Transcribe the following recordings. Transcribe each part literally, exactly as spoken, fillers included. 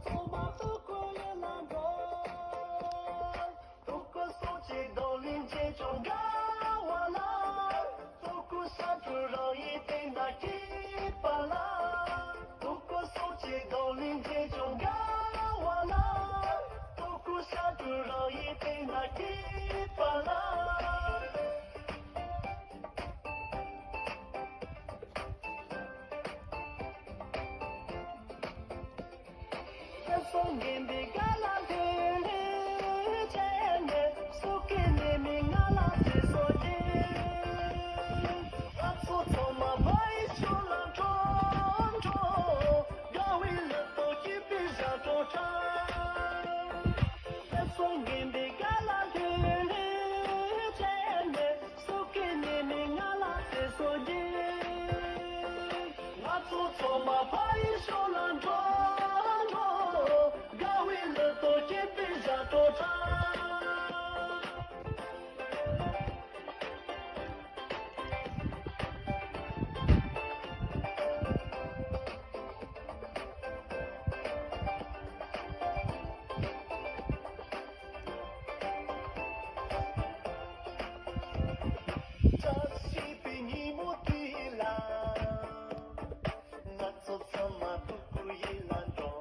ཚང་མ་སྤྲོ་སྐུ་ཡིད་ལ་འགྲོ། སྤྲོ་སྐུ་སོགས་ཀྱི་གདོང་ལེན་བྱེད་ཅིང་དགའ་བ་ལ། སྤྲོ་སྐུ་ཤ་དྲུག་རང་ཡིན་སྟེང་ན་སྐྱིད་པ་ལ། སྤྲོ་སྐུ་སོགས་ཀྱི་གདོང་ལེན་བྱེད་ཅིང་དགའ་བ་ལ། སྤྲོ་སྐུ་ཤ་དྲུག་རང་ཡིན་སྟེང་ན་སྐྱིད་པ་ལ། སོང་ངན་པའི་དགའ་ལ་ལྷོད་ལྷོད་བྱས་ནས། སོ་སྐྱེ་ནས་མི་ང་ལ་ཚེ་སྲོག་སྐྱེ། ང་ཚོ་ཚང་མ་ཕ་ཡི་ཕྱོགས་ལ་འགྲོ་འགྲོ། དགའ་བའི་ལུས་སྟོབས་སྐྱིད་པའི་ཞབས་བྲོ་འཁྲབ། སོང་ངན་པའི་དགའ་ལ་ལྷོད་ལྷོད་བྱས་ནས། སོ་སྐྱེ་ནས་མི་ང་ལ་ཚེ་སྲོག་སྐྱེ། ང་ཚོ་ཚང་མ་ཕ་ཡི་ཕྱོགས་ལ་འགྲོ་འགྲོ། དགའ་བའི་ལུས་སྟོབས་སྐྱིད་པའི་ཞབས་བྲོ་འཁྲབ། བཀྲ་ཤིས་པའི་ཉིན་མོ་དེ་ལ། ང་ཚོ་ཚང་མ་སྤྲོ་སྐུ་ཡིད་ལ་འགྲོ།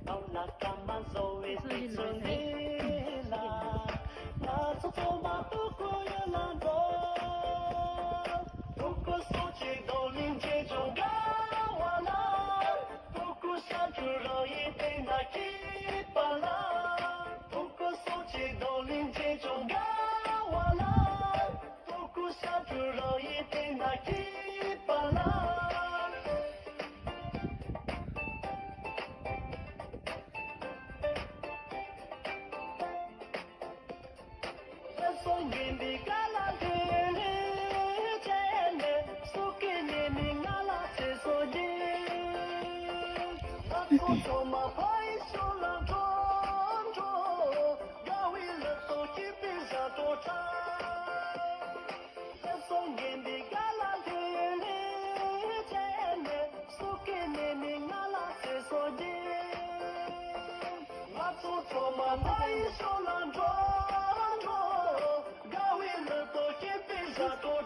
ཐོག་ལ་སྐར་མ་བཟོ་བའི་དུས་ཚོད་འདི་ལ། ང་ཚོ་ཚང་མ་སྤྲོ་སྐུ་ཡིད་ལ་འགྲོ། སྤྲོ་སྐུ་སོགས་ཀྱི་གདོང་ལེན་བྱེད་ཅིང་དགའ་བ་ལ། སྤྲོ་སྐུ་ཤ་དྲུག་རང་ཡིན་སྟེང་ན་སྐྱིད་པ་ལ། སྤྲོ་སྐུ་སོགས་ཀྱི་གདོང་ལེན་བྱེད་ཅིང་དགའ་བ་ལ། སྤྲོ་སྐུ་ཤ་དྲུག་རང་ཡིན་སྟེང་ན་སྐྱིད་པ་ལ། སོང་ངན་པའི་དགའ་ལ་ལྷོད་ལྷོད་བྱས་ནས། སོ་སྐྱེ་ནས་མི་ང་ལ་ཚེ་སྲོག་སྐྱེ། ང་ཚོ་ཚང་མ་ཕ་ཡི་ཕྱོགས་ལ་འགྲོ་འགྲོ། དགའ་བའི་ལུས་སྟོབས་སྐྱིད་པའི་ཞབས་བྲོ་འཁྲབ། སོང་ངན་པའི་དགའ་ལ་ལྷོད་ལྷོད་བྱས་ནས། སོ་སྐྱེ་ནས་མི་ང་ལ་ཚེ་སྲོག་སྐྱེ། ང་ཚོ་ཚང་མ་ཕ་ཡི་ཕྱོགས་ལ་འགྲོ་འགྲོ། དགའ་བའི་ལུས་སྟོབས་སྐྱིད་པའི་ཞབས་བྲོ་